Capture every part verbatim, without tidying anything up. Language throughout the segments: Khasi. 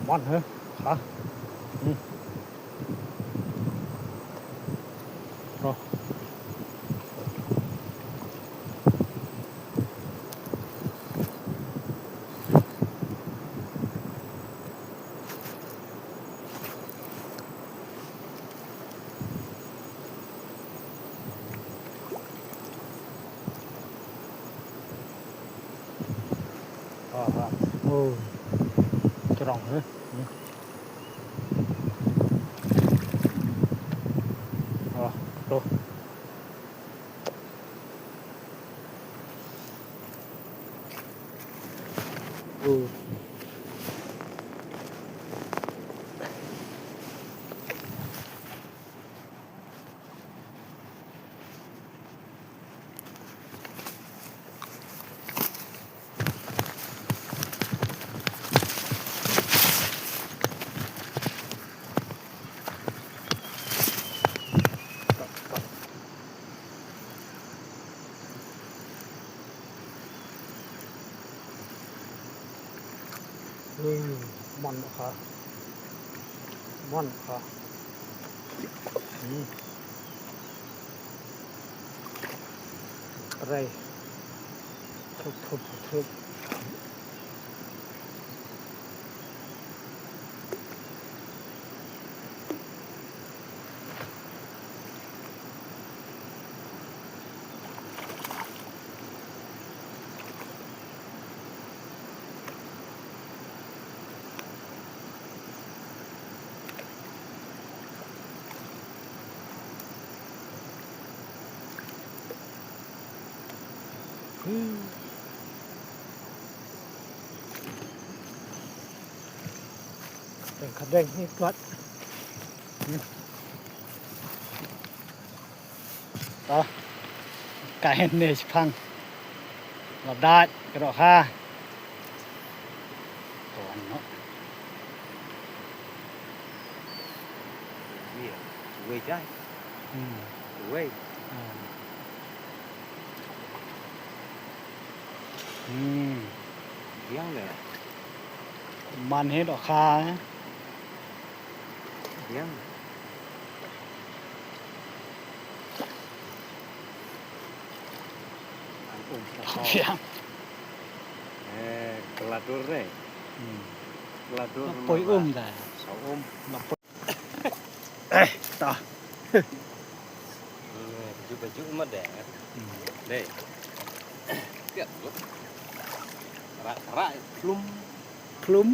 Mon hả? Hả? Ừ. Rồi. Ờ, ờ. Ồ. Trong hả? Ừ. Ờ, rồi. Ừ. Ui, mon bha. Mon bha. Hmm. Trei. Thup, thup, thup. Deng ka deng ni tuat. To. Ka hen ne shipang. Lap dat ka doh ha. Tuan no. Iya, wei jai. Hmm. Wei. Hmm. Hmm. Biang de. Man he doh kha. Biang. An um. Biang. Eh, keladur ne. Hmm. Keladur. Poi um da. Sa um. Eh, ta. Hmm, baju-baju mat deh. Hmm. Deh. Kiat tu. Rak, rak, klum. Klum.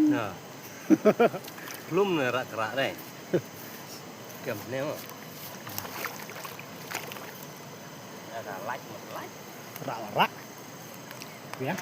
Nah. Klum ne rak, rak deh. Kiam ne mo. Ada light, mat light. Rak, rak. Ya.